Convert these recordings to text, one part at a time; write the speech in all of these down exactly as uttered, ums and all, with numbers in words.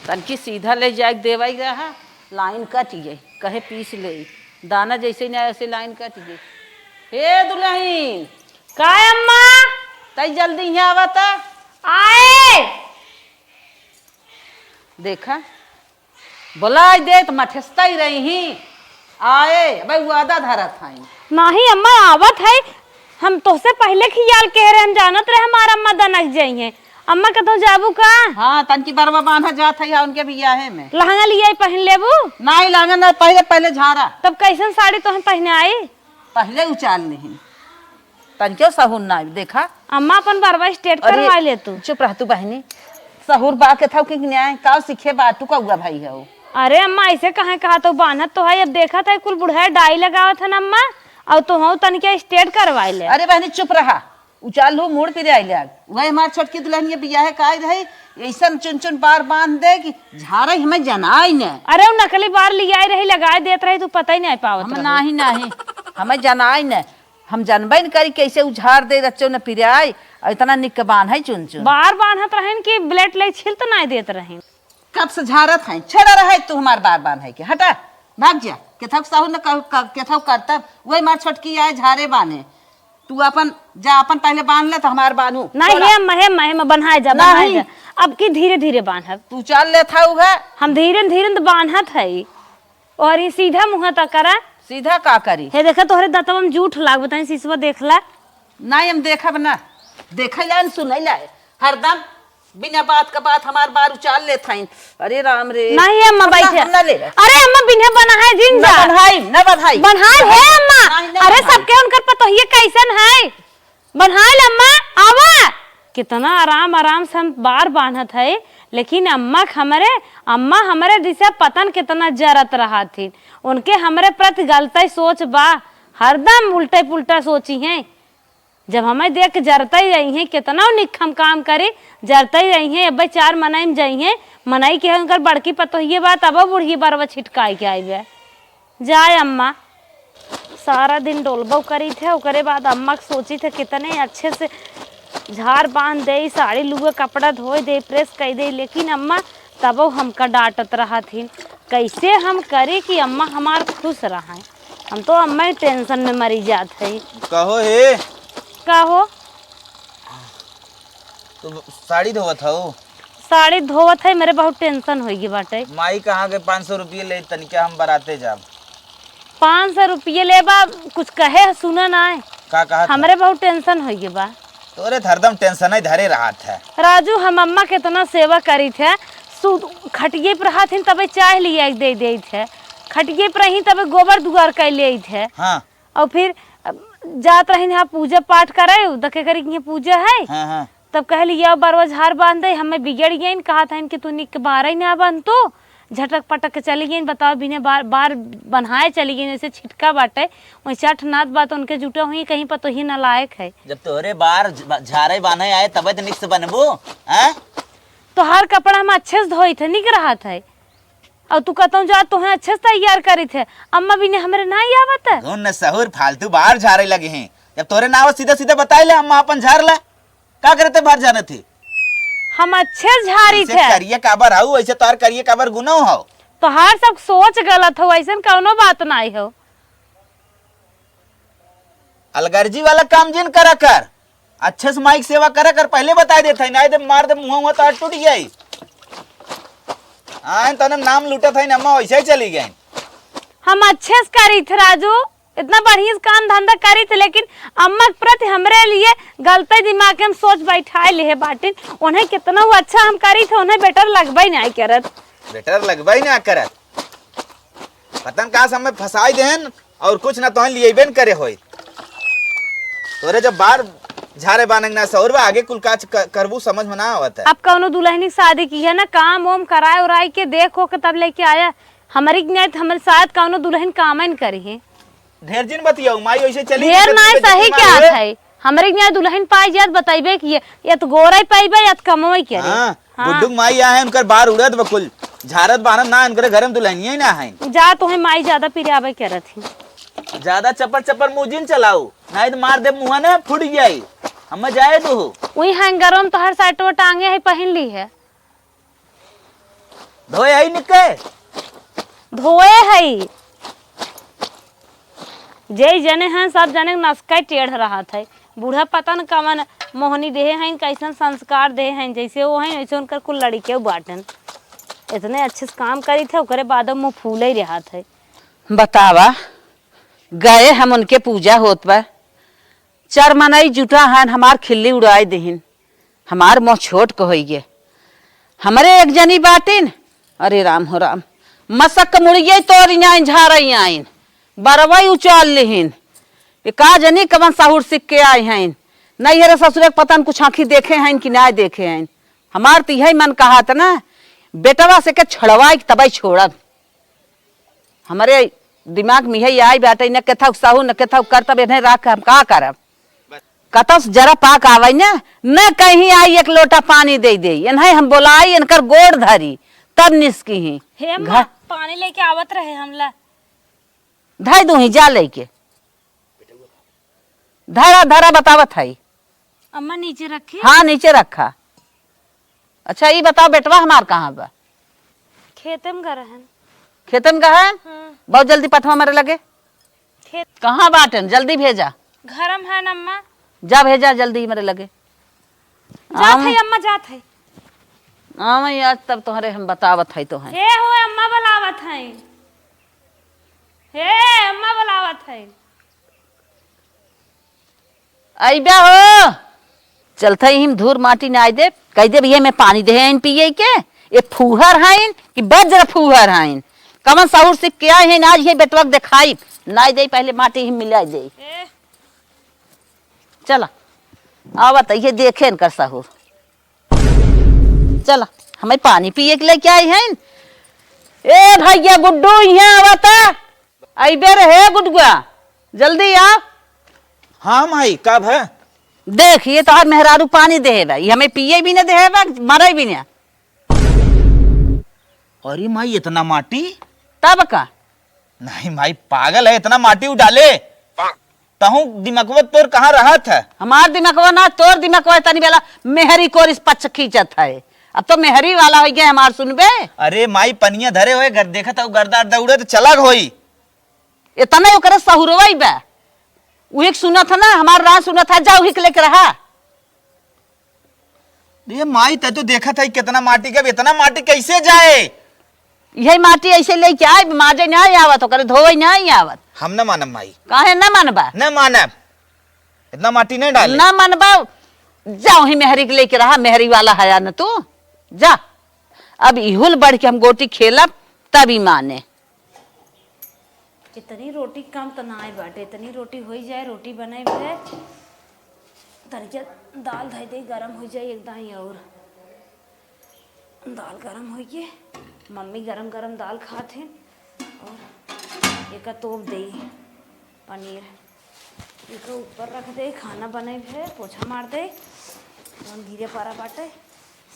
तनकी सीधा ले जाए के देवाई रहा, लाइन कट गई, कहे पीस ले, दाना जैसे ही नहीं आया, वैसे लाइन कट गई। हे दुल्हन, का अम्मा? तई जल्दी यहाँ आवा त। आए। देखा, बोलाई दे त मठस्ता ही रही ही। आए, अबे वादा धरत हई। नाही अम्मा, आवत है। हम तोहसे पहले खियाल कह रहे, हम जानत रहे हमार अम्मा दनक जइहें। अम्मा, कतहु जाबू का? हाँ, तनकी बरवा बांधा जात है, हाँ, उनके बियाहे में। लहंगा लियाई, पहन लेबू? नाही, लहंगा ना, पहले, पहले झारा। तब कैसन साड़ी तोहे पहने आई? पहले उचाल नहीं, तनके सहूर ना आई, देखा। अम्मा, अपन बरवा straight अरे, करवा ले तू। चुप रह तू बहनी, सहूर बा के थाउ कि न्याय, का सीखे बा, तू कौआ भाई है। अरे अम्मा, ऐसे कहाँ कहा तो बान्हत तो है, अब देखा था कुल बुढ़ा डाई लगावत है ना अम्मा, और तो हूँ तनके straight करवा ले। अरे बहनी चुप रहा, उचाल लू मूड़ पिराई लाग। वही हमार छोटकी दुल्हनिया बियाहे का आई रही, ऐसन चुन चुन बार बांध दे कि झारे हमें जनाई न। अरे उ नकली बार लियाई रही, लगाई देत रही, तू पता ही नहीं पावत हम रहू। नाही, नाही, हमें जनाई न। हम जनबे न करी कैसे उ झार दे, रच्चो न पिराई, और इतना निक बांध है चुन चुन। बार बांधत रहन कि blade ले छिल त नहीं देत रहन। कब से झारत है, छेड़ा रहे तू हमार बार बांध है के, हटा, भाग जा। केथक साहू न क-, क-, केथक करतब, वही मार छोटकी आए झारे बांधे। तू अपन जा, अपन पहले बांध ले, तो हमार बांधू। नहीं, छोड़ा। हे अम्मा, हे अम्मा, हे अम्मा, बन्हाए जा, बन्हाए नहीं। जा। अब की धीरे धीरे बांधब। तू चल ले था उहे। हम धीरे धीरे तो बांधत है। और ये सीधा मुँह तक करा। सीधा का करी? हे देखा, तोहरे दतवा में जूठ लाग, बताई, शीशवा देख ला। नहीं, हम देखब ना। देखे ला न सुने ला। हरदम बिना बात का बात हमार बार उचाल लेत हईन। अरे राम रे। नहीं अम्मा, हम ना, बैठे। हम ना ले। अरे अम्मा, बिन्हे बन्हाए जिन ना जा। बन्हाई, ना बन्हाई। बन्हाए हे अम्मा। नहीं, ना अरे बन्हाई। सबके उनकर पतोहिए कैसन है? बन्हाए ले अम्मा, आवा। कितना आराम आराम से हम बार बांधत है, लेकिन अम्मा क हमरे, अम्मा हमरे दिसे पतन कितना जरत रहत थी। उनके हमरे प्रति गलतई सोच बा, हरदम उल्टे पुल्टा सोची हैं। जब हमें देख के जरते ही रही हैं, कितना निक हम काम करी, जरते ही रही हैं। अब चार मनई में जाई हैं, मनई के उनकर बड़की पतोहिए बा, तब बूढ़ी बरवा छिटकाई के आई बे। जाए अम्मा, सारा दिन डोलबो करी थे, ओकरे बाद अम्मा के सोची थे कितने अच्छे से झार बांध दे, साड़ी लुए कपड़ा धोए दे, press कर दे, लेकिन अम्मा तबो हमका डांटत रहत हिन। कैसे हम करी कि अम्मा हमार खुश रहें? हम तो अम्मा ही tension में मरी जात है। कहो हे। का हो? तू साड़ी धोवत हऊ? साड़ी धोवत है, मेरे बहुत tension होइगी बाटे। माई कहाँ के पाँच सौ रुपये ले, तनिका हम बराते जाब। पाँच सौ रुपये लेबा, कुछ कहे सुना ना है। का कहत है? हमरे बहुत tension होइगी बा। तोरे तो हरदम tension ही धरे रहत है। राजू, हम अम्मा के इतना सेवा करी थे, सु-, खटिये पर रहत हिन तबे चाय लिया के दे देत है, खटिये पर रही तबे गोबर दुआर कर लेत है। हाँ। और फिर, अ, जात रही यहाँ पूजा पाठ करे, देखे करी कि यहाँ पूजा है। हाँ, हाँ। तब कहली, "या बरवा झार बांध दे, हमें बिगड़ गइन, कहा था इनके तू निक बारह ही ना बांध तू, झटक पटक के चली गइन, बताओ बिने बार, बार बन्हाए चली गइन, जैसे छिटका बाटे, वैसे अठनाथ बात उनके जुटा हुई, कहीं पतोही नालायक है।" जब तोहरे बार झ-, झारे बांधे आए, तबे तो निक से बनबू, हैं? तोहार कपड़ा हम अच्छे से धोई थे, निक रहत है, और तू कहता हूँ जा तोहे अच्छे से तैयार करी थे, अम्मा बिने हमरे ना आवत है। कौन न सहूर फालतू बार झारे लगे हैं, जब तोहरे ना आवत सीधा सीधा बताए ले, अम्मा अपन झार ले। का करते बाहर जाने थे? हम अच्छे झारी ऐसे थे। करिए काबर हऊ, ऐसे तोहार करिए काबर गुनो हऊ। तोहार सब सोच गलत हो, ऐसन कौनो बात नाई हो। अलगर्जी वाला काम जिन करा कर, अच्छे से माई के सेवा करा कर, पहले बता देत है, नाई दे मार दे मुँह हुआ तो टूट जाई। आए तने नाम लूटत है, अम्मा वैसे ही चली गए। हम अच्छे से करी थे राजू, इतना बढ़िया से काम धंधा करी थे, लेकिन अम्मा के प्रति हमरे लिए गलते दिमाग के हम सोच बैठाए लेहे बाटिन। उन्हें कितना वो अच्छा हम करी थे, उन्हें better लगबे नहीं करत। Better लगबे नहीं करत। पता न का समय फंसाई देन और कुछ ना तोहन लिए बेन करे होई। तोरे जब बार झारे बानक ना सौर बा, आगे कुल काज क-, करबू समझ में ना आवत है। अब कौनो दुल्हनी शादी की है ना, काम वाम कराए उराए के देखो के तब लेके आया। हमरी के नहीं तो हमरे शायद कौनो दुल्हन कामे न करी है। ढेर जिन बतियाऊ, माई वैसे चली ढेर गई, नाय, कितनी सही बेटी क्या मारे। है? हमरे के यहाँ दुल्हन पाई जात, बतइबे कि ये, या तो गोरई पाइबे, या तो कमवई करे। हाँ, हाँ। गुड्डू के माई आए हैं, उनकर बार उड़त बकुल, झारत बानत ना, उनकरे घर में दुल्हनिया ही ना है। जा, तोहे माई ज्यादा पिरावे करत ही। ज्यादा चपर चपर मुँह जिन चलाऊ, नहीं तो मार दे मुँह ने फूट जाई। हम जाए दो हो। वही हैंगरों में तो हर साइड वो टांगे है, पहन ली है। धोए हई निके? धोए हई। जे जने हैं, सब जने के नसकै टेढ़ रहत है। बूढ़ा पता न कवन मोहनी देहे हैं, कैसन संस्कार देहे हैं, जैसे वो हैं, वैसे उनकर कुल लड़िके बाटन। इतने अच्छे से काम करी थे, ओकरे बाद मुँह फूले ही रहत है। बतावा, गए हम उनके पूजा होत बा, चार मनई जुटा हन, हमार खिल्ली उड़ाए देहिन, हमार मोह छोट क होइगे। हमरे एक जनी बाटिन, अरे राम हो राम, मसक मुड़िये तोरी आइन, झारई आइन, बरवई उचाल लिहिन। ये का जनी कवन साहुर सीख के आए हैं, नैहरे ससुरे के पता न कुछ आँखी देखे हैं कि ना देखे हैं। हमार तो यही मन कहत ना, बेटवा से के छोड़वाई के तबई छोड़ब। हमरे दिमाग में यही आई बाटे, न केथौ सहू, न केथौ कर, तब इन्हें राख के हम का करब? कतौ से जरा पाक आवै न, न कहीं आई एक लोटा पानी दे दे, इन्हें हम बोलाई, इनकर गोड़ धरी, तब निसकी ही। हे अम्मा, घर पानी लेके आवत रहे हमला। धई दूँ ही, जा लेके। धरा, धरा, बतावत है। अम्मा, नीचे रखी? हाँ, नीचे रखा। अच्छा, ई बताओ, बेटवा हमार कहाँ बा? खेते में गए रहन। खेते में गए हैं? हाँ। बहुत जल्दी पठवा मेरे लगे। खेत कहाँ बाटन? जल्दी भेजा। घर में है ना, अम्मा। जा भेजा जल्दी मेरे लगे। जात आम-, है अम्मा, जात है। आम ही आज तब तोहरे हम बतावत है तोहे। हे हो, अम्मा बुलावत है। हे, अम्मा बुलावत है। अइबे हो। चलत ही हम धूर माटी नाय देब, कह देब ये में पानी देहे हइन पिए के, ये फूहर हइन कि बज्र फूहर हइन? कवन साहुर सीख के आए हइन, आज ये बेटवा के देखाई, नाय दे पहले माटी ही मिला दे। ए। चला, आवत ये देखे इनकर साहुर। चला, हमें पानी पिए के लेके आई हइन। ए भैया गुड्डू, यहाँ आवता। अइबे रे हे गुडुआ, जल्दी आ। हाँ माई, कब है? देख, ये तोहार मेहरारू पानी देहे बा, ये हमें पिए भी ना देहे बा, मरे भी ना। अरे माई, इतना माटी? तब का? नहीं माई, पागल है, इतना माटी उ डाले? तहूँ दिमकवा तोर कहाँ रहत है? हमार दिमकवा ना, तोर दिमकवा है, तनी बेला मेहरी कोरिस पच्छ खींचत है। अब तो मेहरी वाला होइ गए हमार, सुनबे? अरे माई, पनिया धरे होए, गर-, देखत हऊ गर्दा अर्दा उड़े तो चलग होई। इतना ही ओकरे सहुरवई बा। उही के सुनत है ना, हमार राह सुनत है, जा उही के लेके रहा। ए माई, तै तो देखत है कितना माटी के, इतना माटी कैसे जाए? यही माटी ऐसे लेके आए, माजे नहीं आवत, ओकरे धोवे नहीं आवत। हम न मानब माई। काहे न मानबा? न मानब, इतना माटी नहीं डाले। न मानबा, जाओ ही मेहरी के लेके रहा, मेहरी वाला हया न तू, जा। अब इहुल बढ़ के हम गोटी खेलब, तब ई माने। इतनी रोटी कम त नाय बाटे, इतनी रोटी होई जाए, रोटी बने भे। तनिके दाल धइ दे, गरम होइ जाए एकदम ही। और दाल गरम होइ गए, मम्मी गरम गरम दाल खात हैं। और एका तोप दे पनीर, एका ऊपर रख दे, खाना बने भे, पोछा मार दे, जौन गिरे पड़ा बाटे।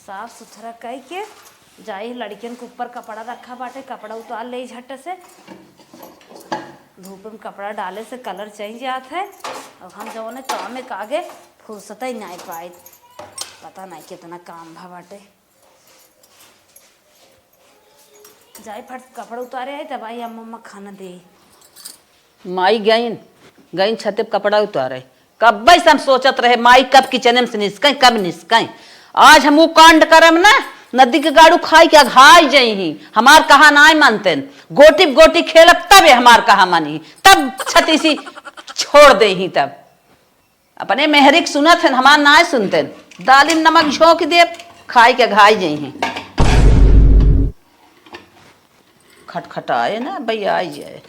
साफ सुथरा कइ के जाई, लड़कियन के ऊपर कपड़ा रखा बाटे, कपड़ा उतार ले झट से। धूप में कपड़ा डाले से colour change आत है। अब हम जौने काम में आगे फुर्सत ही नाय पाइत, पता नाय कितना काम भा बाटे। जाई फट कपड़ा उतारे आई, तब आई अम्मा, अम्मा खाना दे। माई गइन, गइन छते पे कपड़ा उतारे। कब्बे से हम सोचत रहे, माई कब किचने में से निसकई, कब निसकई। आज हम ऊ कांड करम ना, नदी के गाड़ू खाई के अघाई जइही। हमार कहा नाय मानतेन, गोटी गोटी खेलब तबे हमार कहा मानी, तब छती सी छोड़ देही। तब अपने मेहरी के सुनत हन, हमार नाय सुनतेन। दाली में नमक झोंक देब, खाई के अघाई जइही। खटखटाए ना, भैया आई जाए।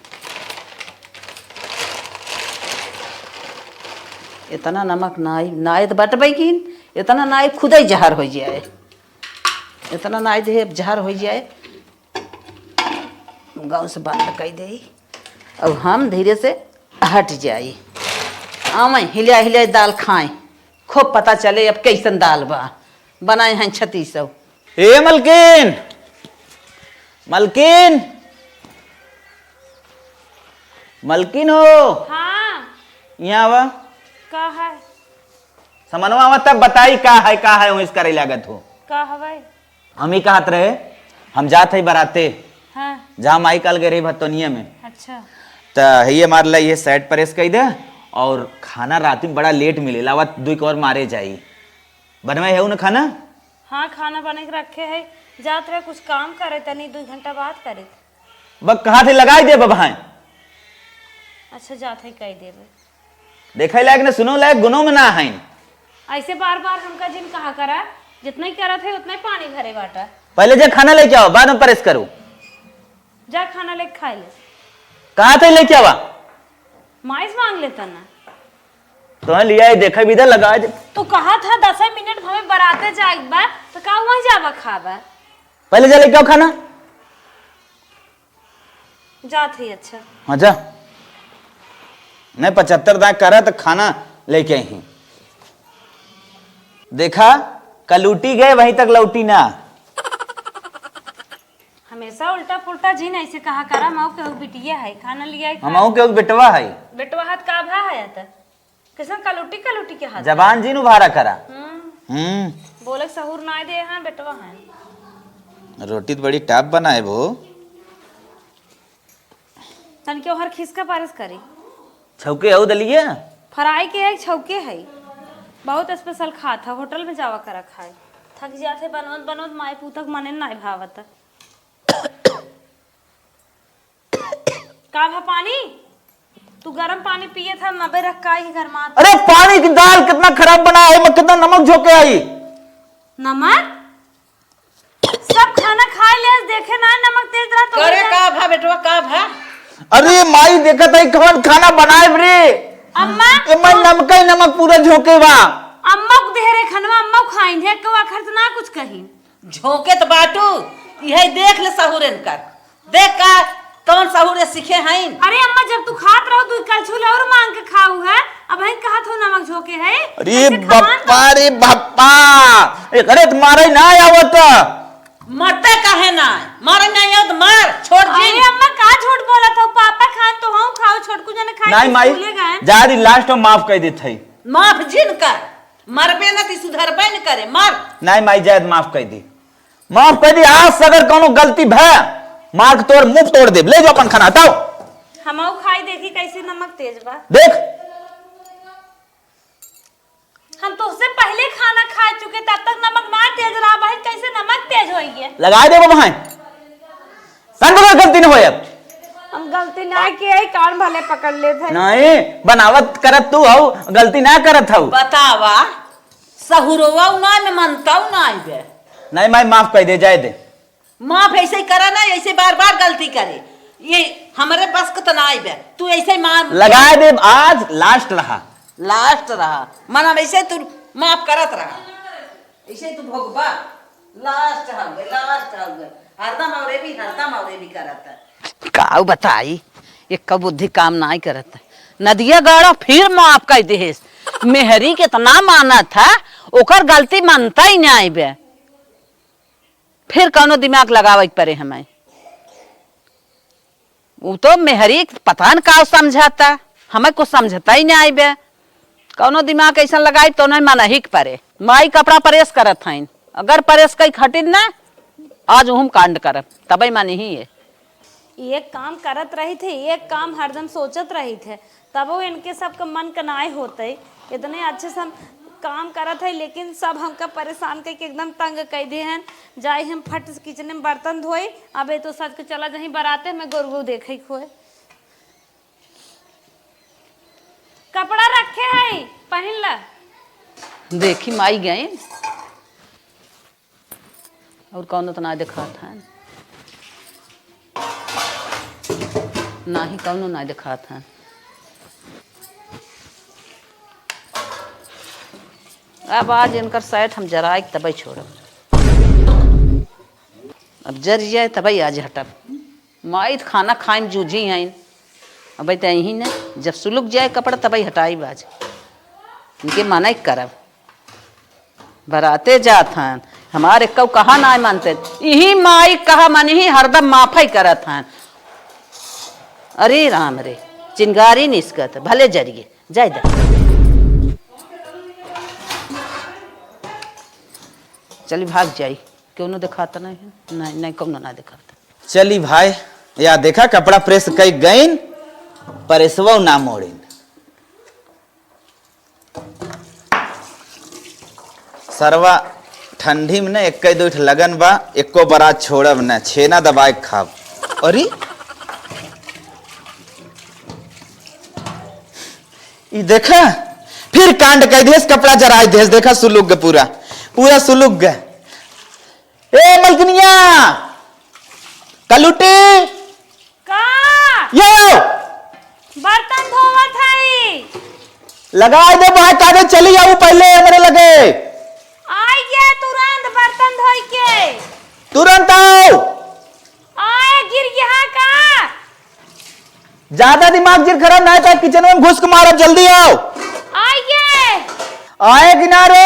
इतना नमक नाई, नाई तो बटबे कीन, इतना नाई खुदे जहर होइ जाए। इतना नाई देहे, अब जहर होइ जाए। गैस बंद कइ देई। अब हम धीरे से हट जाई। आवे हिलिया हिलिया दाल खाए, खूब पता चले अब कैसन दाल बा। बनाए हैं छती सब। ए मलकिन, मलकिन, मलकिन हो। हाँ। यहाँ आवा। का है? समनवा आवा तब बताई का है, का है वहीं से करे लागत हो। का हवे? हम ही कहत रहे, हम जात हई बराते। हाँ। जहाँ माई काल गए रही भतोनिया में। अच्छा। त ये हमार ला ये shirt press कई दे, और खाना रात में बड़ा late मिले, लावा दुई क और मारे जाई। बनवाए है उन्हें खाना? हाँ, खाना बने के रखे है, जात रहे कुछ काम करे, तनी दुई घंटा बात करे। बक कहा थे लगाई दे बबहाएं। अच्छा, जात है कई देबे। देखे लायक न सुनो लायक गुनो में ना हईन। ऐसे बार बार हमका जिन कहा करा, जितना ही करत है उतना ही पानी भरे बाटा। पहले जा खाना लेके आओ, बाद में press करो। जा खाना लेके खाए ले। कहा थे लेके आवा? माइस मांग लेता ना। तो लिया है, देखा भी इधर लगा दे। तू कहा था दस मिनट हमें बराते जाए बा, तो का वहीं जाबा खाबा? पहले जा लेके आओ खाना। जात ही अच्छा। हाँ जा। नहीं, पचहत्तर दांत करा तो खाना लेके आई। देखा, कलूटी गए, वहीं तक लौटी ना। हमेशा उल्टा पुल्टा जिन ऐसे कहा करा, मऊ के बिटिया है, खाना लिया है, हम मऊ के बेटवा है। बेटवा हाथ का भा है त? कैसन कलूटी कलूटी के हाथ? जबान जिन उभारा करा। हम्म। हम्म। बोले के सहूर ना दे हैं, बेटवा है। रोटी तो बड़ी top बनाए भो। तनके ओहर खिसका पारस करी। छौके हऊ दलिया? Fry के है, छौके है। बहुत special खात है, होटल में जावा करा खाए। थक जात है बनवत बनवत, माई पूतक मने नाय भावत। का भा पानी? तू गरम पानी पिए था, नबे रख का ही घर में। अरे पानी की दाल कितना खराब बना है, मैं कितना नमक झोंके आई। नमक? सब खाना खाए ले, देखे ना नमक तेज रहा तो करे हो जाए। का भा बेटवा, का भा? अरे माई देखत है कौन खाना बनाए रे। अम्मा, ए माई नमक ही नमक पूरा झोंके बा। अम्मा को देहरे खनवा, अम्मा को खाइन है, कवा खर्च ना कुछ कहीं। झोंके त बाटू, इहे देख ले सहूर इनकर। देख का, कौन सहूर ये सीखे हईन? अरे अम्मा, जब तू खात रहो, तू कलछुल और मांग के खाऊ है, अब हईन कहत हो नमक झोंके है। अरे ऐसे खवान बप्पा तो रे बप्पा, एकरे त मारे ना आवत। मरते काहे ना? मारे ना आवत, मार, छोड़ दी। अरे अम्मा, का झूठ बोलत हो? पापा खान तो हम खाओ, छोटकू जने खाए नहीं तो माई, स्कूले गए। जा रही, last में माफ कर देत है। माफ जिन कर। मरबे न ती सुधरबे न करे, मर। नाहीं माई, जायद माफ कइ दी, माफ कइ दी। आज से अगर कउनो गलती भय, मार के तोर मुंह तोड़ देब। ले जो अपन खाना, हटाओ। हमहू खाई देखी कैसे नमक तेज बा। देख। हम तोहसे पहिले खाना खा चुके, तब तक नमक ना तेज रहा, बहिन, कैसे नमक तेज होइए? लगाइ देबो बहिन। तन बगल गलती न होए अब। हम गलती ना किए, कान भले पकड़ लेत है। नहीं, बनावत करत तू हऊ, गलती ना करत हऊ। बतावा, सहुरवा उ ना में मनता उ ना आइबे। नहीं माई, माफ कइ दे, जाए दे। माफ ऐसे ही करा ना, ऐसे बार बार गलती करे, ये हमरे बस के त ना आइबे। तू ऐसे ही मार लगाए दे, आज last रहा। Last रहा, मना वैसे तू माफ करत रहा। ऐसे तू भोगबा, last हउए, last हउए, हरदम औरे भी, हरदम औरे भी करत है। काऊ बताई, एक बुद्धि काम नाई करत है। नदिया गाड़ा फिर माफ कइ देहेस। मेहरी केतना मानत है, ओकर गलती मनता ही नाई बे। फिर कउनो दिमाग लगावे के परे हमें। उ तो मेहरी पता न का समझाता, हमें कुछ समझता ही नाई बे। कउनो दिमाग ऐसा लगाई तो नहीं मनही के परे। माई कपड़ा press करत हईन, अगर press कई हटिन ना, आज उहुम कांड करब, तबे मनही है। एक काम करत रही थे, एक काम हरदम सोचत रही थे, तबो इनके सबके मन के नाय होते। इतने अच्छे से हम काम करत है, लेकिन सब हमका परेशान करके एकदम तंग कइ दे हैं। जाई हम फट से kitchen में बर्तन धोई, अबे तो सच के चला जाही बराते में गोरू देखे खोए। कपड़ा रखे है, पहिन ला। देखी माई गए। और कउनो तो ना देखात है, नाही कउनो ना देखात है। अब आज इनकर सैट हम जराए के तबे छोड़ब। अब जर जाए तबे आज हटब। माई त खाना खाए में जूझी हईन। अबे त यही न, जब सुलुक जाए कपड़ा तबे हटाई बाज। इनके मना करब। बराते जात हन, हमारे कऊ कहा नाय मानते। इही माई कहा मनही हरदम माफई करत हन। अरे राम रे, चिंगारी निसकत, भले जरिए, जाए दा। चली भाग जाई। कौनो देखात नहीं है, नहीं, नहीं, कौनो ना देखात। चली भाई, या देखा, कपड़ा प्रेस कई गइन, प्रेसवा ना मोड़िन। सरवा ठंडी में न एक्के दुइ ठे लगन बा, एक्को बरात छोड़ब न, छेना दबाए के खाब। अरे, ई देखा, फिर कांड कइ देस, कपड़ा जराइ देस, देखा सुलुग ग पूरा, पूरा सुलुग ग। ए मलकिनिया, कलुटी, का? ये लो। बर्तन धोवत हई। लगाइ दे, बाहर कागज चली आऊ पहले हमरे लगे। आइ गया तुरंत बर्तन धोइ के। तुरंत आओ। आए गिर गया का? ज्यादा दिमाग जिन खराब ना है तो किचन में घुस के मारब, जल्दी आओ। आइ गए। आए किनारे।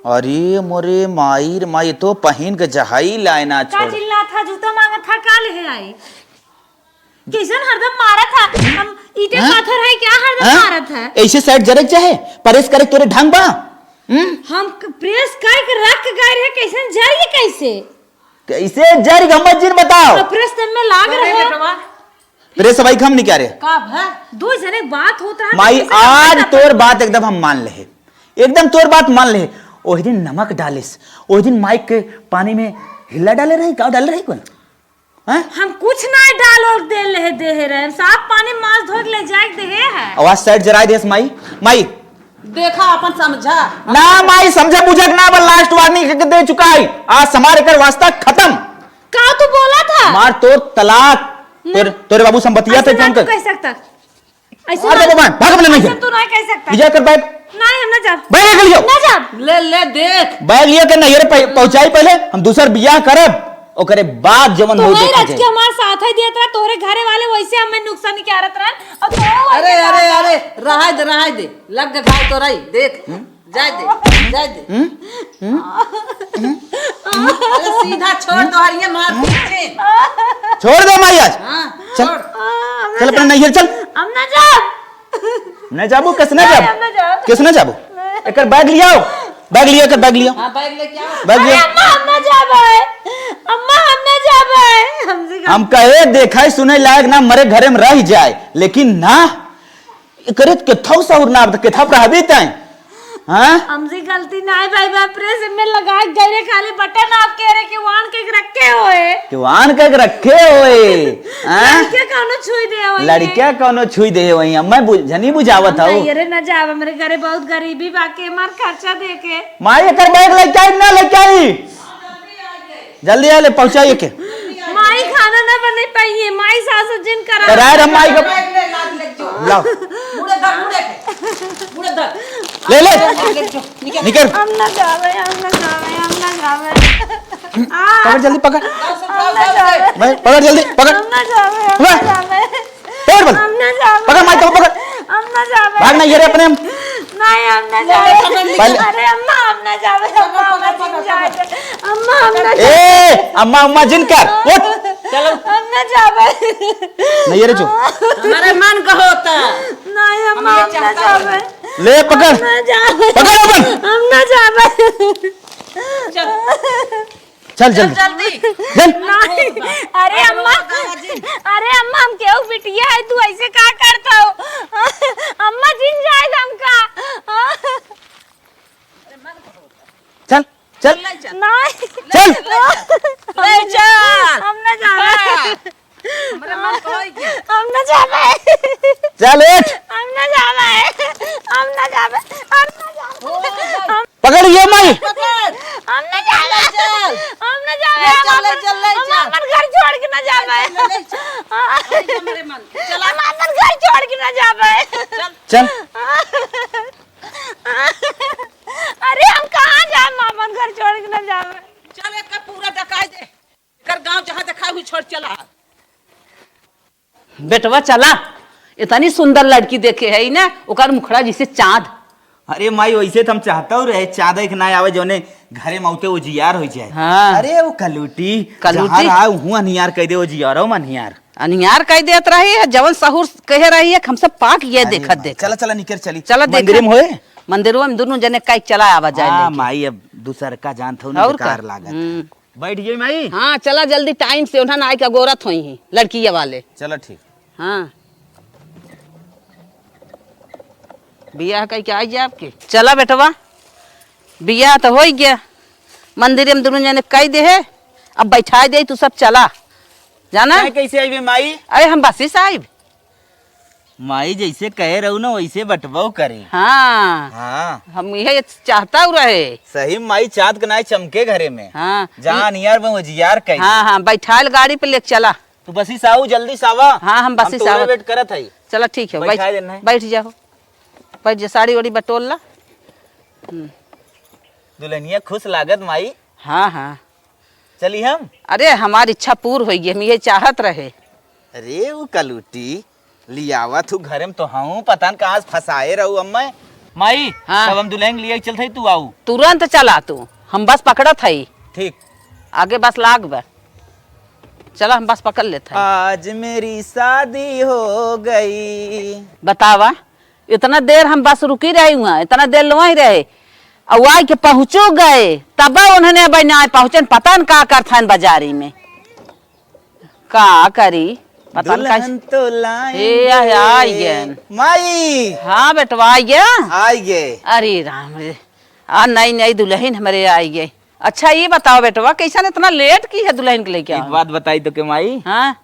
अरे मोरे माई रे माई, ये तो पहिन के जहाई लाए ना का छोड़। चिल्लात ह, जूता मांगत ह, का लेहे आई? कैसन हरदम मारत ह? हम ईटे हाँ? पाथर है क्या हरदम हाँ? मारत ह? ऐसे साइड जरे के चाहे, प्रेस करे के तोरे ढंग बा? हम्म? हम क-, प्रेस करके रख के गए रहे, कैसन जरिए कैसे? कैसे जरी गम्मत जिन बताओ? तो प्रेस तब में लाग अरे रहे। बेटवा, प्रेस भाई हम नहीं कह रहे। का भा? दो जने बात होत रहा, माई, कैसे आज बात तोर बात एकदम हम मान लेहे, एकदम तोर बात मान लेहे। ओही दिन नमक डालिस, ओही दिन माई के पानी में हिला डाले रही, का डाले रही कौन? हैं? हम कुछ ना डाल और दे ले, देहे रहे, हम साफ पानी मांस धो के ले जाए के देहे है। आवाज साइड जराई देस माई, माई। देखा अपन समझा। ना माई, समझा बुझा के ना, बस लास्ट वार्निंग के दे चुका है। आज हमारे कर वास्ता खत्म। का तू बोला था? मार तोर तलाक। ना। तोर, तोरे बाबू संपत्तिया ऐसे पे ना फोन तू कर। कह सकता। ऐसे मार ना, दे भगवान, भाग अपने नहीं ऐसे कर। तू ना कह सकता। लिया कर बैग। नहीं, हम ना जाब। बैग लेके लियो। ना जाब। ले, ले, देख। बैग लिया के नहीं, रे, पह-, पहुंचाई पहले, हम दूसर बियाह करब, ओकरे बाद जवन हो तोहरे देखा रच के जाए। हमार साथ है दिया तोरा, तोहरे घरे वाले वैसे हमें नुकसान नहीं करत रहन, और तोहरे अरे, वैसे अरे, बात अरे, रहाय दे, रहाय दे, लग घाव तो रही, देख। हम्म? जाए दे, जाए दे। हम्म? हम्म? अरे सीधा छोड़ दो, हरिये मार दीजिए। छोड़ दे माई आज। हाँ, चल। छोड़। चल अपने नैहर चल। हम ना जाब। ना जाबू, कैसे ना नहीं, जाबू? हम ना जाब। कैसे ना जाबू? नहीं। एकर बैग लियाओ। बैग लियो, एकर बैग लियो। हाँ, बैग लेके आओ। बैग अरे लियो। अम्मा, हम ना जाबे। अम्मा, हम ना जाबे। हमसे का हम कहे, देखाई सुने लायक ना मरे घरे में रह जाए, लेकिन ना, एकरे त केथौ सहूर ना, अब त केथा प्रभावित है। हाँ? हमसे गलती ना है भाई, मैं प्रेस में लगा के गए रे, खाली बटन आप कह रहे कि वान के रखे होए। कि वान के रखे होए। हाँ? लड़के कौनो छुई दे होए। लड़किया कौनो छुई दे होए, मैं बुझ-, नहीं बुझावत हम हूँ। नहीं, अरे ना जाब, हमरे घरे बहुत गरीबी बाके, हमार खर्चा देखे। माई एकर बैग लेके आई, ना लेके आई? जल्दी आ ले, पहुंचाइए के। माई खाना ना बने पाइए, माई सासु जिन करा। कराए रे माई का। बैग ले, लाद ले जो। लाओ। मुड़े धर, मुड़े। मुड़े धर। ले, ले। ले जो, निकल। निकल। हम ना जावे, हम ना जावे, हम ना जावे। आ, पकड़ जल्दी, पकड़। हम ना जावे। भाई, पकड़ जल्दी, पकड़। हम ना जावे, हम पकड़। ना जावे। पकड़ बल। हम ना जावे। पकड़ माई को, पकड़। हम ना जावे। भाग ना, ये रे अपने हम। नहीं, हम ना जावे। पहले अरे अम्मा, हम ना जावे। अम्मा, अम्मा जिन जाए। अम्मा, हम ना जावे। ए, अम्मा, अम्मा जिन कर। उठ। चलो। हम ना जावे। नहीं, ये रे जो। हमारे मन का होता। नहीं, अम्मा, हम हम ये ना चाहता जावे। ले, पकड़। हम ना जावे। पकड़ अपन। हम ना जावे। चल। चल जल्दी। चल जल्दी। चल। नहीं, अरे अम्मा, अरे अम्मा, हम केहू बिटिया है, तू ऐसे का करत हो? अम्मा जिन जाए हमका। चल, चल। नहीं। चल। ले चल। हम ना जावे। हाँ। हमरे मन को होई के। हम ना जावे। चल उठ। हम ना जावे। हम ना जावे। हम ना जावे। हम पकड़ ये माई। पकड़। हम ना जावे। ले चल। हम ना जावे। ले चल, ले चल, ले हम चल। अपन घर छोड़ के ना जावे। ले चल, ले चल। अरे हमरे मन। चल। हम अपन घर छोड़ के ना जावे। चल। चल। अरे हम कहाँ जाए, हम अपन घर छोड़ के ना जावे। चल एक पूरा डकाई दे। एकर गांव जहाँ देखा हुई छोड़ चला। बेटवा चला, इतनी सुंदर लड़की देखे है ना, ओकर मुखड़ा जैसे चाँद। अरे माई, वैसे तो हम चाहतौ रहे चाँद एक ना आवे, जौने घरे में औते उजियार हो जाए। हाँ। अरे वो कलूटी, कलूटी? जहाँ रहा हुआ अनियार कह दे, उजियारो में अनियार। अनियार कह देत रही है, जवन सहूर कहे रही है, हम सब पाक ये अरे देखत माई, देखत। चला, चला, निकर चली। चला मंदिर देखा। में होए। मंदिरवा में दुनू जने कइ चला आवा जाए हाँ, लेके। माई, अब दूसर का जानत हो ना, और का? बेकार लागत। हम्म। बैठ गई माई। हाँ, चला जल्दी टाइम से, उन्हन आइ के अगोरत होइहीं, लड़किया वाले। चला ठीक। हाँ। बियाह कइ के आइ जाए आपके। चला बेटवा, बियाह तो होइ गया, मंदिर में दुनू जने कइ देहे, अब बैठाइ देइ, तू सब चला, जाना। तैं कैसे आइबे माई? अरे हम बसी से आइब। माई जैसे कहे रहू ना, वैसे बटबो करे। हाँ। हाँ। हम इहे चाहतउ रहे। सही माई, चाँद के नाई चमके घरे में। हाँ। जहाँ अनियार में उजियार कइ हाँ, दे। हाँ, बैठाइल गाड़ी पे लेके चला। तू बसी से आऊ, जल्दी से आवा। हाँ, हम बसी से तोरे आवत। वेट करत हई। चला ठीक है, बैठाइ बैठ, देना है। बैठ जाओ। बैठ जा, साड़ी वाड़ी बटोर ला। हम्म। दुल्हनिया खुश लागत माई। हाँ, हाँ। चली हम? अरे, हमार इच्छा पूर होइ गई, हम इहे चाहत रहे। अरे, उ कलूटी, लियावत हूँ घरे में तो हूँ, पता न कहाँ से फँसाए रहू अम्मा। माई, हाँ। तब हम दुल्हन लियाइ चलत हई, तू आऊ। तुरंत चला तू, हम बस पकड़त हई। ठीक। आगे बस लाग बा। चला, हम बस पकड़ लेत हई। आज मेरी शादी हो गई। बतावा, इतना देर हम बस रुकी रही हुआ, इतना देर लोही रहे, अउ आइ के पहुँचो गए, तब उन्होंने अबे ना पहुँचन, पता न का करत हन बाजारी में, का करी, पता न दुल्हन कैसे। तो लाएंगे। हे, आ, आइ गए। माई। हाँ बेटवा, आइ गया। आइ गए। अरे राम रे, आ नई नई दुल्हन हमरे आइ गए। अच्छा ये बताओ बेटवा, कैसन इतना लेट की है दुल्हन के लेके एक आओ? बात बताई तो के माई? हाँ।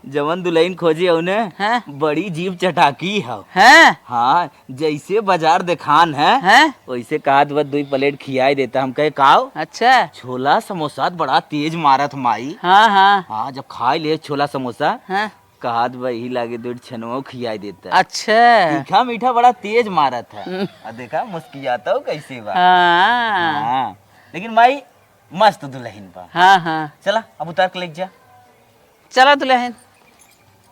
जवन दुल्हन खोजे हऊ ने, हाँ। बड़ी जीभ चटाकी हऊ। हाँ। हाँ, जैसे बाजार देखान है, हाँ। वैसे कहत बा दुई प्लेट खियाई देता। हम कहे, "काओ?" अच्छा। "छोला समोसा बड़ा तेज मारत माई।" हाँ, हाँ। हाँ, जब खाई ले छोला समोसा, हाँ। कहत बा, "यही लागे दो छनवो खियाई देता।" अच्छा। तीखा मीठा बड़ा तेज मारत है। हम्म। आ देखा, मुस्कियाता हो कैसे बा। हाँ। हाँ। लेकिन माई, मस्त दुल्हन बा। हाँ, हाँ। चला, अब उतार के लेके जा। चला दुल्हन,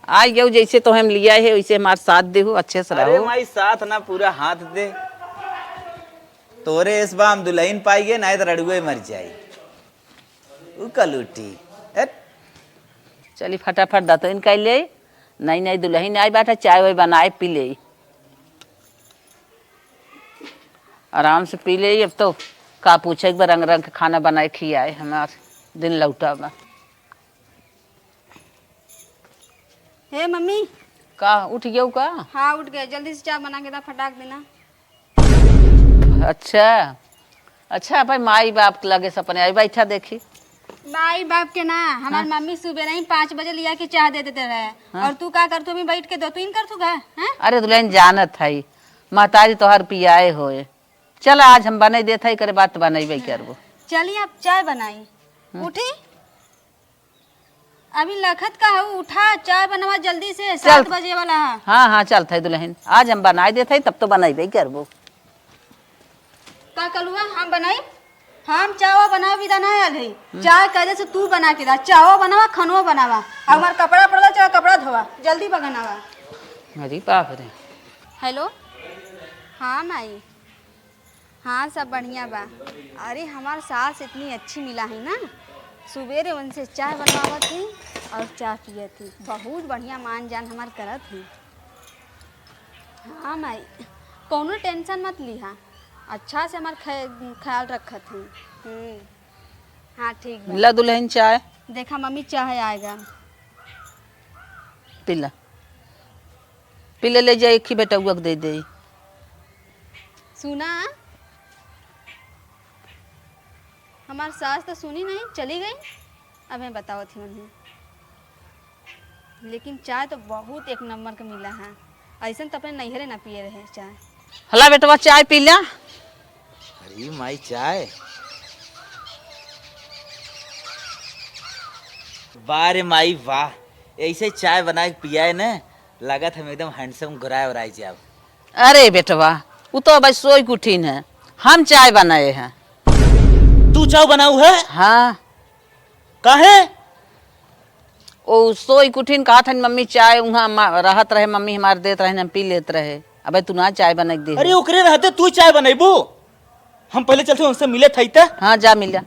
आइ गयो, जैसे तोहे हम लिया है, वैसे हमार साथ देहु, अच्छे से अरे रहो। माई, साथ ना, पूरा हाथ दे। तोरे इस बा हम दुल्हन पाई गए, नाहीं तो रड़ुए मर जाई। उ कलूटी। हट। चली फटाफट दतुइन कइ ले, नई नई दुल्हन आई बाटे, चाय वाय बनाए पी ले, आराम से पी ले। अब तो का पूछे, एक बार रंग रंग के खाना बनाए खियाए, हमार दिन लौटा बा। हे मम्मी। का, उठ गयो का? हाँ, उठ गए। जल्दी से चाय बना के दा, फटाक देना। अच्छा, अच्छा, भाई, माई बाप के लगे से अपने आई बैठा देखी। माई बाप के ना, हमार हाँ। मम्मी सुबह नहीं पाँच बजे लिया के चाय दे देते रहे। हाँ। और तू का करतू, अभी बैठ के दतुइन करतू का, हैं? अरे दुल्हन, जानत है, महतारी तोहर पियाए होए। चल, आज हम बनाई देत है, करे बात बनाई करबो। चली, आप चाय बनाई। हम्म। उठी। अभी लखत का हऊ, उठा, चाय बनवा जल्दी से, चल। सात बजे वाला है। हाँ, हाँ, चलत है दुल्हन, आज हम बनाई देत है, तब तो बनइबे करबो। का कलुआ, हम बनाई? हम चावा बनावे बिदा ना आयल है। हम्म। चाय करे से तू बना के दा, चावा बनावा, खनवा बनावा। हमार कपड़ा पड़ला, चाहे कपड़ा धोवा, जल्दी बगनावा। अरे बाप रे। हेलो, हाँ माई। हाँ, सब बढ़िया बा। अरे, हमार सास इतनी अच्छी मिला है ना, सुबेरे उनसे चाय बनवावत ही और चाय पियत ही। बहुत बढ़िया मान जान हमार करत ही। हाँ माई, कौनो tension मत लिहा, अच्छा से हमार ख्या-, ख्याल रखत ही। हम्म, हाँ, ठीक बा। ला दुल्हन चाय। देखा मम्मी, चाय आएगा। पी ला। पी ले, ले जा, एक ही बेटउआ के दे दे। सुना, हमार सास तो सुनी नहीं, चली गई। अब मैं बतावत ही उन्हें, लेकिन चाय तो बहुत एक नंबर का मिला है, ऐसन तो अपने नैहरे ना पिए रहे चाय। हला बेटवा, चाय पी ला। अरे माई, चाय। वाह रे माई, वाह। ऐसे चाय बना के पियाए न, लागत हम एकदम handsome गोराए ओराए जाब। अरे बेटवा, उ तो अब सोई के उठिन है, हम चाय बनाए हैं। तू चाय बनाऊ है? हाँ। काहे? ओ सोई के उठिन, कहत हन, "मम्मी चाय उहाँ मा-, रहत रहे, मम्मी हमार देत रहे, हम पी लेत रहे। अबे तू ना चाय बना के दे।" अरे ओकरे रहते तू चाय बनैबू? हम पहले चलते उनसे मिले थाई त। हाँ, जा मिला।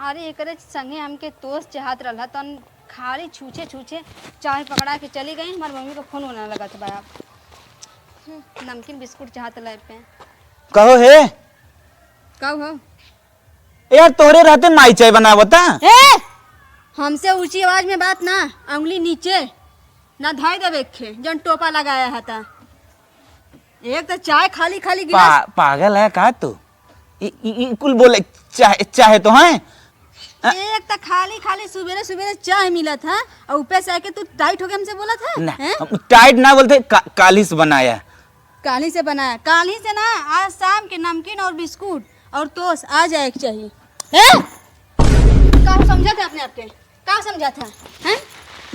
अरे एकरे संगे हमके तोस चाहत रहला, तन खाली छूछे छूछे चाय पकड़ा के चली गई। हमार मम्मी को फोन होने लगत बा अब। हम्म, नमकीन बिस्कुट चाहत लै पे। कहो हे। का हो? यार, तोहरे रहते माई चाय बनावता। ए! हमसे ऊंची आवाज में बात ना, अंगुली नीचे ना धाई देवे खे, जौन टोपा लगाया है ता। एक तो चाय खाली खाली गिलास। पा-, पागल है का तू? इ, इ, इ कुल बोले चाहे, चाहे तो हैं? अ- एक तो खाली खाली सुबेरे सुबेरे चाय मिलत है और ऊपर से आके तू टाइट होके हमसे बोलत है, ना, हैं? हम टाइट ना बोलते, का-, काली से बनाया। काली से बनाया, काली से ना, आज शाम के नमकीन और बिस्कुट और टोस्ट आ जाए के चाहिए। हैं? का समझत है अपने आप के? का समझत है? हैं?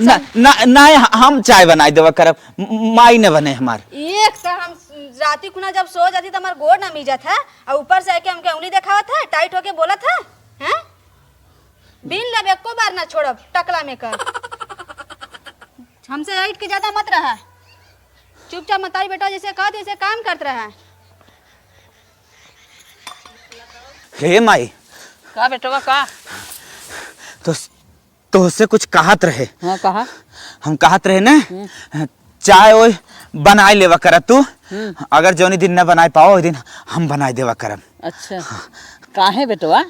ना, ना, ना, हम चाय बनाई देवा करब, म-, माई न बने हमार। एक तो हम राती खुना जब सो जाती तो हमार गोड़ ना मिजत है, और ऊपर से आके हमके उंगली देखावत है, टाइट होके बोलत है, हैं? बिन लब एको बार ना छोड़ब, टकला में कर। हमसे ऐठ के ज्यादा मत रहा, चुपचाप मतारी बेटा जैसे कह दे, वैसे काम करत रहा। हे माई। का बेटवा, का? तो, तोहसे कुछ कहत रहे। हाँ, कहा। हम कहत रहे ना, हम्म। चाय ओय बनाए लेवा करा तू। हम्म। अगर जौनी दिन न बनाए पाओ, ओई दिन हम बनाए देवा करब। अच्छा। काहे बेटवा?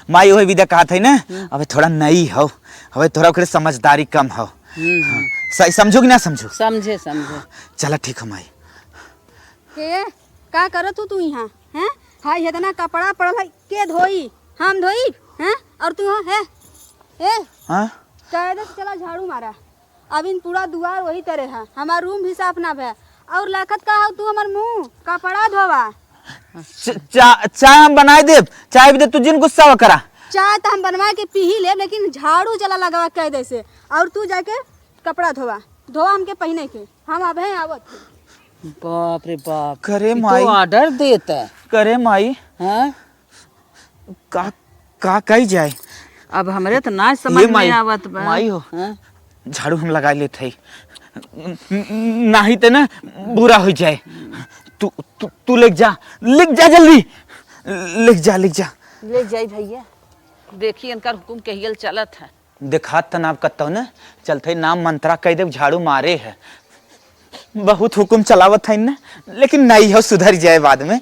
माई ओही विदा कहत है ना, हम्म। अबे थोड़ा नई हो, अबे थोड़ा ओकरे समझदारी कम हो। हम्म, हम्म। सही समझू कि ना समझू? समझे, समझे। चला ठीक है माई। के, का करत हू तू यहाँ, हैं? हाय, इतना कपड़ा पड़ल है, के धोई? हम धोई, हैं? और तू हो, है? ए? हाँ? कायदे से चला, झाड़ू मारा। अब इन पूरा दुआर वही तरह है, हमार रूम भी साफ ना भे। और लाखत का हो तू हमार मुंह, कपड़ा धोवा। च-, चा-, चाय हम बनाए देब, चाय भी दे, तू जिन गुस्सा हुआ करा। चाय तो हम बनवा के पी ही लेब, लेकिन झाड़ू चला लगावा कायदे से। और तू जाके कपड़ा धोवा, धोवा हमके पहने के, हम अब हैं आवत। बाप रे बाप, करे ई तो माई। Order देता। करे माई। हाँ? का, का कही जाए? अब हमरे तो ना समझ ये में माई, आवत बा। माई हो, हाँ? झाड़ू हम लगा लेत हई। न-, न-, नाही ते ना बुरा हो जाए। तू, तू, तू लेके जा, लेके जा जल्दी। लेके जा, लेके जा। ले जाई भैया। देखी इनकर हुकुम कहियल चलत है। देखात त नाम कत्तो न चलत है, नाम मंत्रा कह दे, झाड़ू मारे है। बहुत हुकुम चलावत है न, लेकिन नहीं हो, सुधर जाए बाद में।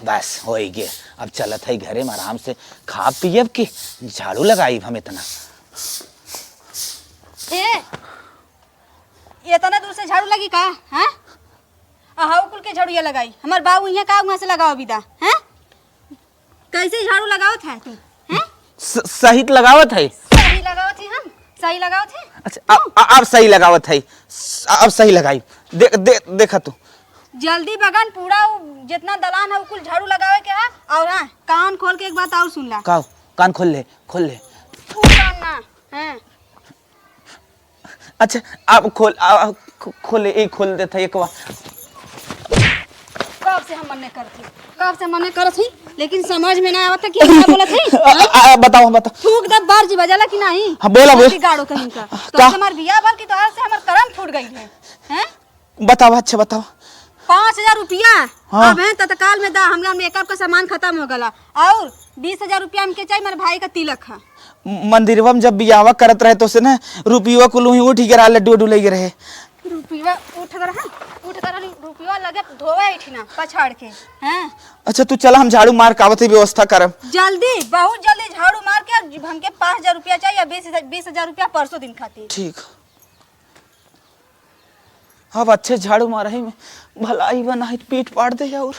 बस, होई गे। अब चलत है घरे में आराम से खा पियब कि झाड़ू लगाई हम इतना। ए, इतना दूर से झाड़ू लगी का? हाँ? अहाऊ कुल के झाड़ू या लगाई? हमार बाबू यहाँ का वहाँ से लगाओ बिदा, हैं? कैसे झाड़ू लगावत है तू, हैं? स-, सही त लगावत है। सही लगावत है हम, सही लगावत है। अच्छा, आ, आ, अब सही लगावत है, स-, अब सही लगाई। दे, दे, देखा तू। जल्दी बगन पूरा उ जितना दलान है, उ कुल झाड़ू लगावे के है। और हाँ, कान खोल के एक बात और सुन ला। का? कान खोल ले, खोल ले। उ कान ना, हैं? अच्छा, अब खोल, आ, आ, खो-, खोले, ई खोल देत है एकवा। कब से हम मने करत ही, कब से मने करत ही, लेकिन समझ में ना आवत है कि हम का बोलत ही। आ, आ, आ, बताओ, बताओ। थूक दब बार जी बजाला कि नहीं? हाँ, बोला, बोल। बिगाड़ो कहीं का। तो का? आज हमार बियाह भल की तोहार से हमार करम फूट गई है, हैं? बताओ, अच्छा, बताओ। पाँच हजार रुपया। हाँ। अब है तत्काल में दा, हमरा मेकअप का सामान खत्म हो गला। और बीस हजार रुपया हमके चाहिए, मेरे भाई का तिलक है। मंदिरवा में जब बियाहवा करत रहे तो से ना रुपया कुल वहीं उठ गिरा, लड्डू उड्डू ले रहे। रुपया उठ गए रहा, उठ गए रहा, रुपया लगे धोवे उठी ना पछाड़ के। हैं? अच्छा, तू चला, हम झाड़ू मार के आवत ही, व्यवस्था करब। जल्दी, बहुत जल्दी झाड़ू मार के, अब हमके पाँच हजार रुपया चाहिए, बीस हजार, बीस हजार रुपया परसों दिन खातिर। ठीक। अब अच्छे झाड़ू मारही में भलाई बा, नाहीं त पीट पाट दे और।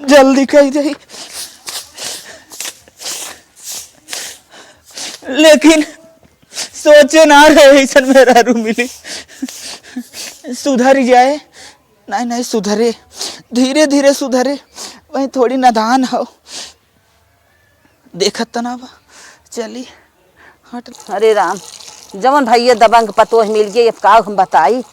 जल्दी कही जाई। लेकिन सोचे ना रहे ऐसन मेहरारू मिली। सुधर जाए। नहीं, नहीं सुधरे, धीरे धीरे सुधरे। वहीं थोड़ी नादान हो, देखत त ना बा। चली, हट। अरे राम, जवन भैया दबंग पतोह मिल गई, अब का हम बताई?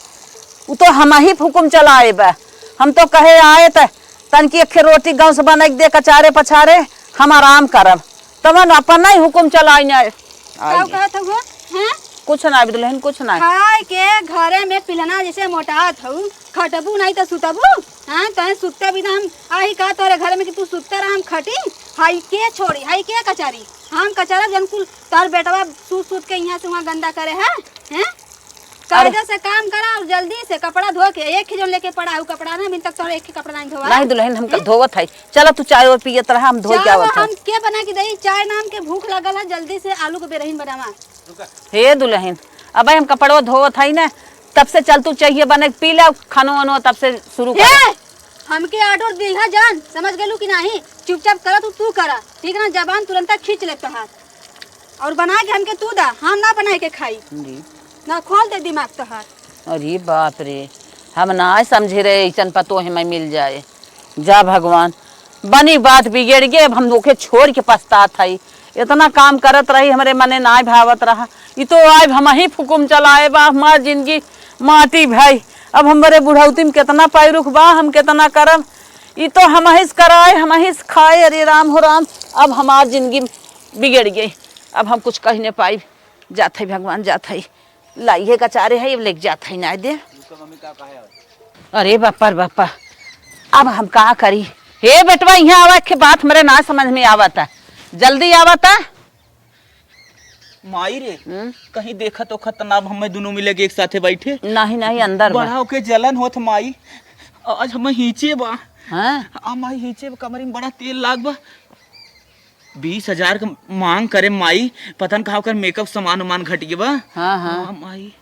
उ तो हम ही हुकुम चलाए बा। हम तो कहे आए त तनकी एक रोटी गाँव से बनाई के दे, कचारे पछारे, हम आराम करब। तवन अपन नहीं हुकुम चलाई ने। का कहत हुआ? हैं? कुछ ना दुलहिन, कुछ ना। खाए के घरे में पिलना जैसे मोटात हऊ, खटबू नहीं तो सुतबू। हाँ, तोहे सुत्ते बिना हम आही का तोरे घर में कि तू सुत्ते रह, हम खटी? हाई के छोड़ी, हाई के कचारी? हम कचारब जन कुल तोहर बेटवा सूत सूत के यहाँ से वहाँ गंदा करे है, हैं? अरे। कायदे से काम करा और जल्दी से कपड़ा धो के एक ही जन लेके पड़ा है, उ कपड़ा ना, अभी तक तोहर एक ही कपड़ा नहीं धोवा। नहीं दुलहिन, हम हैं? धोवत है। चला तू चाय और पियत रहा, हम धो के चाय आवत है। हम के बना के दई? चाय नाम के भूख लगल है, जल्दी से आलू के बेरहिन बनावा। हे दुलहिन, अबे हम कपड़वा धोवत हई ना, तब से चल तू चाहिए बने पी ले खानो वानो, तब से शुरू कर। हे, हमके order दिहा जान, समझ गेलू कि नाही? चुपचाप करा तू, तू करा, ठीक ना? जबान तुरंता खींच ले तोहार। और बना के हमके तू दा, हम ना बना के खाई। जी। ना खोल दे दिमाग तोहार। अरे बाप रे, हम ना समझे रहे ऐसन पतोह हमें मिल जाए। जा भगवान, बनी बात बिगड़ गए, अब हम ओके छोड़ के पछतात हई। इतना काम करत रही, हमरे मने नाय भावत रहा। ई तो आइब हमही हुकुम चलाए बा, हमार जिंदगी माटी भई। अब हमरे बुढ़ौती में कितना पैरुख बा, हम कितना करब। ई तो हमही से कराए, हमही से खाए। अरे राम हो राम, अब हमार जिंदगी बिगड़ गई, अब हम कुछ कह न पाइब। जात हई भगवान, जात हई। लाई है कचारे है, अब लेके जात है ना दे। अरे बापा रे बापा, अब हम का करी? हे बेटवा, यहाँ आवा, एक बात हमरे ना समझ में आवता, जल्दी आवता। माई रे, हम्म? कहीं देखत ओखत ना, अब हमें दोनों मिले के एक साथे बैठे। नहीं, नहीं, अंदर बा। बड़ा ओके जलन होत माई, आज हमें हींचे बा। हाँ? आ माई, हींचे बा, कमरी में बड़ा तेल लाग बा। बीस हजार के मांग करे माई, पता न कहाँ ओकर makeup सामान उमान घट गए बा। हाँ, हाँ। हाँ माई,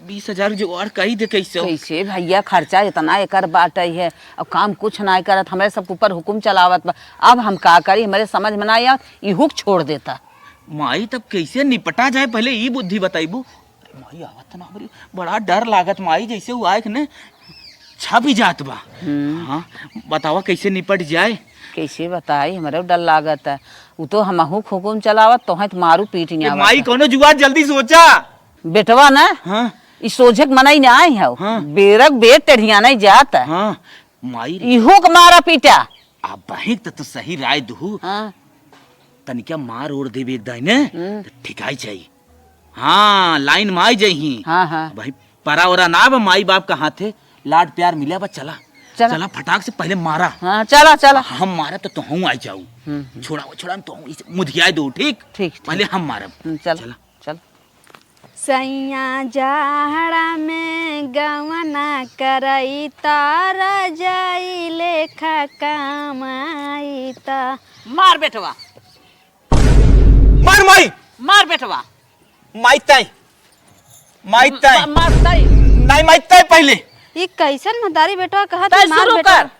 बीस हजार जुगाड़ कई दे कैसे हो? कैसे भैया, खर्चा इतना एकर बाटे है, अब काम कुछ ना करत, हमरे सब ऊपर हुकुम चलावत बा। अब हम का करी, हमरे समझ में ना आवत, ई हुक छोड़ देता। माई, तब कैसे निपटा जाए, पहले ई बुद्धि बताइबू। अरे माई, आवत ना हमरी, बड़ा डर लागत माई, जैसे वो आए के ने छप ही जात बा। हम्म। हाँ, बतावा कैसे निपट जाए? कैसे बताई, हमरे डर लागत है। उ तो हमहू हुकुम चलावत, तोहे तो मारू पीट ए, नहीं माई, आवत। कौनो जुगाड़ जल्दी सोचा। बेटवा ना, हाँ। ई सोझे के मनई ना आई है, हाँ। बेरक बेर टेढ़िया नहीं जात है। हाँ, माई रे। इहो के मारा पीटा। आ बहिक त तू सही राय दुहू। हाँ। तनिका मार ओर देबे एक दाई ने, हम्म। त ठिकाई जाई। हाँ, लाइन में आई जाई ही। हाँ, हाँ। भाई, परा ओरा ना बा, माई बाप का हाथे लाड प्यार मिले बा, चला। चला। चला, फटाक से पहले मारा। हाँ, चला, चला। हम मारा तो तोहू आई जाऊ। हम्म, हम्म। छोड़ा, छोड़ा, हम तोहू इसे मुधियाए दो, ठीक? ठीक, ठीक। पहले हम मारब। हम्म, चला, चला। चला। सैया जाड़ा में गवना करई त रजाई लेखा कमाई त। मार बेटवा। मार माई। मार बेटवा। माई तय। माई तय। मा-, मार तय। नहीं, माई तय पहले। ई कैसन मदारी बेटवा कहत तय है, मार शुरू बेटवा। कर।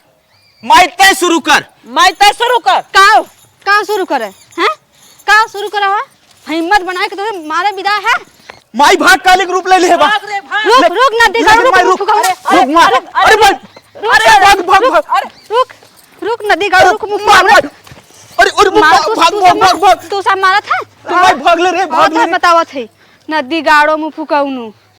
माई तय शुरू कर। माई तय शुरू कर। का? का शुरू करे? हैं? का शुरू करे हो? हिम्मत बनाए के तोहे मारे विदा है। माई भाग कालिक रूप ले ले बा। भाग रे, भाग। रुक, ले, रुक, नदी का लेकिन रुक, माई रुक, रुक, रुक, अरे, रुक, मार। अरे, अरे, अरे, माई। रुक, अरे, भाग, भाग, रुक, भाग। अरे, रुक, रुक, नदी का रुक, मुंह मार, मार। मार। अरे, अरे, मार, भाग, तू, भाग, तू भाग, सब भाग, मार, भाग। तू सब मारत है? तू माई भाग ले रे, भाग और ले रे। बतावत है, नदी गाड़ो मुंह फुकौनू।